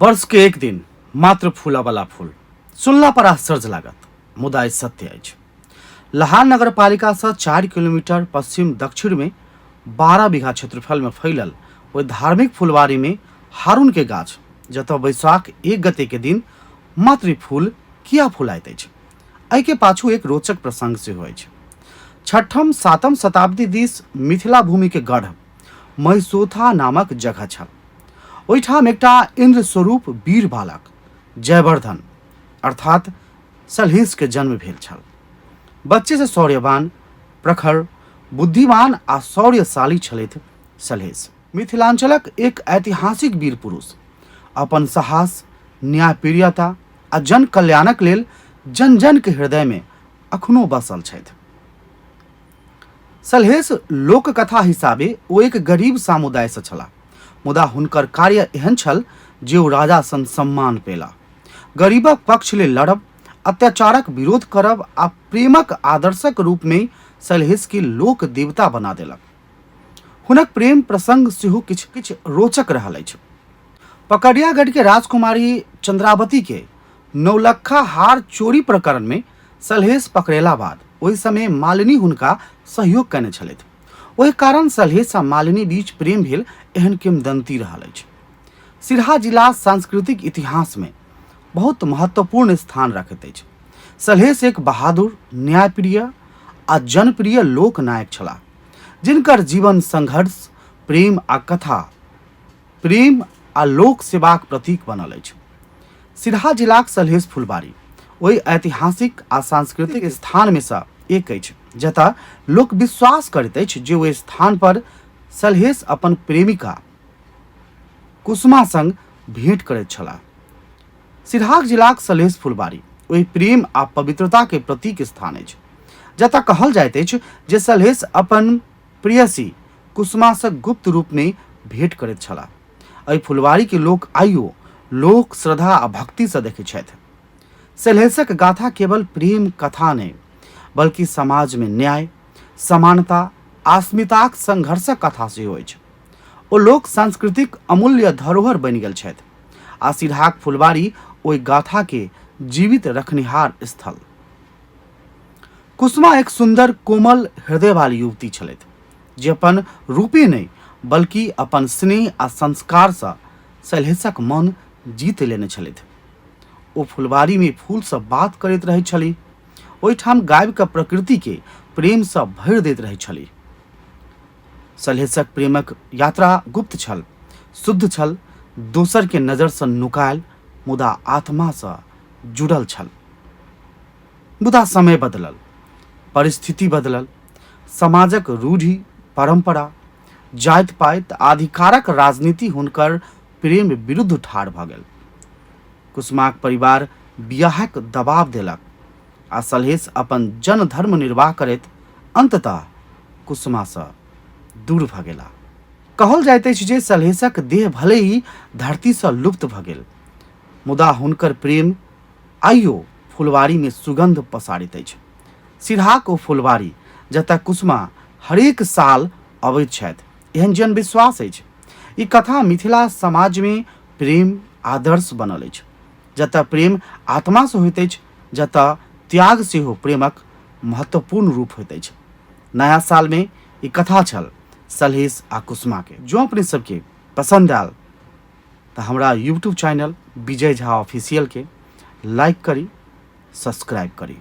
वर्ष के एक दिन मात्र फूलऽवला फूल सुनला पर आश्चर्य लागत, मुदा ई सत्य अछि। लहान नगरपालिका सँ 4 किलोमीटर पश्चिम दक्षिण में 12 बीघा क्षेत्रफल में फैलल ओहि धार्मिक फुलवारी में हारून के गाछ, जतऽ वैशाख 1 गते के दिन मात्र ई फूल किया फुलाइत अछि, एहि के पाछू एक रोचक प्रसंग सेहो अछि। छठम सातम शताब्दी दिस मिथिला भूमि के गढ़ महिसोथा नामक जगह छल। ओहिठाम एकटा इंद्र स्वरूप वीर बालक जयवर्धन अर्थात सलहेश के जन्म भेल छल। बच्चे से शौर्यवान, प्रखर, बुद्धिमान आ शौर्यशाली छलथि सलहेश। मिथिलांचलक एक ऐतिहासिक वीर पुरुष अपन साहस, न्यायप्रियता आ जन कल्याणक लेल जन जन के हृदय में अखनो बसल छथि। सलहेश लोककथा हिसाबे ओ एक गरीब समुदाय से छलाह, मुदा हुनकर कार्य एहन छल जे ओ राजा सन सम्मान पेला। गरीबक पक्ष लेल लड़ब, अत्याचारक विरोध करब आ प्रेमक आदर्शक रूप में सलहेश के लोक देवता बना देलक। हुनक प्रेम प्रसंग सेहो किछु किछु रोचक रहल अछि। पकड़ियागढ़ के राजकुमारी चंद्रावती के नौलखा हार चोरी प्रकरण में सलहेश पकड़ेला बाद ओहि समय मालिनी हुनका सहयोग कयने छलथि। ओहि कारण सलहेश आ मालिनी बीच प्रेम भेल एहन किंवदंती रहल अछि। सिरहा जिला सांस्कृतिक इतिहास में बहुत महत्वपूर्ण स्थान रखैत अछि। सलहेश एक बहादुर, न्यायप्रिय आ जनप्रिय लोकनायक छलाह, जिनकर जीवन संघर्ष, प्रेम आ कथा, प्रेम आ लोक सेवाक प्रतीक बनल अछि। सिरहा जिलाक सलहेश फुलबाड़ी ओहि ऐतिहासिक आ सांस्कृतिक स्थान में सँ एक अछि, जतय लोक विश्वास करैत अछि जे ओहि स्थान पर सलहेश अपन प्रेमिका कुसुमा संग भेंट करैत छलाह। सिरहाक जिलाक सलहेश फुलबाड़ी ओहि प्रेम आ पवित्रता के प्रतीक स्थान अछि, जतय कहल जाइत अछि जे सलहेश अपन प्रेयसी कुसुमा सँ गुप्त रूप में भेंट करैत छलाह। एहि फुलवारी के लोक आइयो लोक श्रद्धा आ भक्ति सँ देखैत छथि। सलहेशक गाथा केवल प्रेम कथा नहि, बल्कि समाज में न्याय, समानता, अस्मिताक संघर्षक कथा सेहो अछि। ओ लोक सांस्कृतिक अमूल्य धरोहर बनि गेल छथि आ सिरहाक फुलवारी ओहि गाथा के जीवित रखनिहार स्थल। कुसुमा एक सुंदर कोमल हृदय वाली युवती छलथि, जे अपन रूपे नहि बल्कि अपन स्नेह आ संस्कार सँ सलहेशक मन जीत लेने छलथि। ओ फुलवारी में फूल सँ बात करैत रहैत छलीह, ओहिठाम गाबि कऽ प्रकृति के प्रेम सँ भरि दैत रहैत छलीह। सलहेशक प्रेमक यात्रा गुप्त छल, शुद्ध छल, दोसर के नजर सँ नुकायल मुदा आत्मा सँ जुड़ल छल। मुदा समय बदलल, परिस्थिति बदलल, समाजक रूढ़ि, परंपरा, जाति पाति आ अधिकारक राजनीति हुनकर प्रेम विरुद्ध ठाढ़ भऽ गेल। कुसुमाक परिवार बियाहक दबाव देलक आ सलहेश अपन जनधर्म निर्वाह करैत अंततः कुसुमासँ दूर भऽ गेला। कहल जाइत अछि जे सलहेशक देह भले ही धरतीसँ लुप्त भऽ गेल, मुदा हुनकर प्रेम आइयो फुलवारी में सुगंध पसारित अछि। सिरहाक ओ फुलवारी जतय कुसुमा हरेक साल अबैत छथि, एहन जनविश्वास अछि। ई कथा मिथिला समाज में प्रेम आदर्श बनल अछि, जतय प्रेम आत्मा से होइत अछि, जतय त्याग सेहो प्रेमक महत्वपूर्ण रूप होइत अछि। नया साल में ई कथा छल सलहेश आ कुसुमा के। जो अपने सबके पसंद आयल तऽ हमरा यूट्यूब चैनल विजय झा ऑफिशियल के लाइक करी, सब्सक्राइब करी।